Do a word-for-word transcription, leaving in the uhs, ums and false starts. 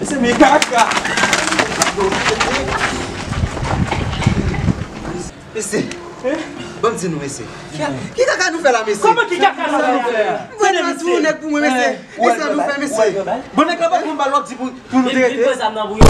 Mesye, men kaka. Mesye, ban m di nou, mesye. Ki, ki kaka nou fè la, mesye? Kòman ki kaka sa nou fè a? Mwen nan tou nèg pou mwen, mesye. Ki sa nou fè, mesye? Bon, nèg la pa konn bal, w ap di pou, pou nou te rete. Vin pran zam nan pou yo.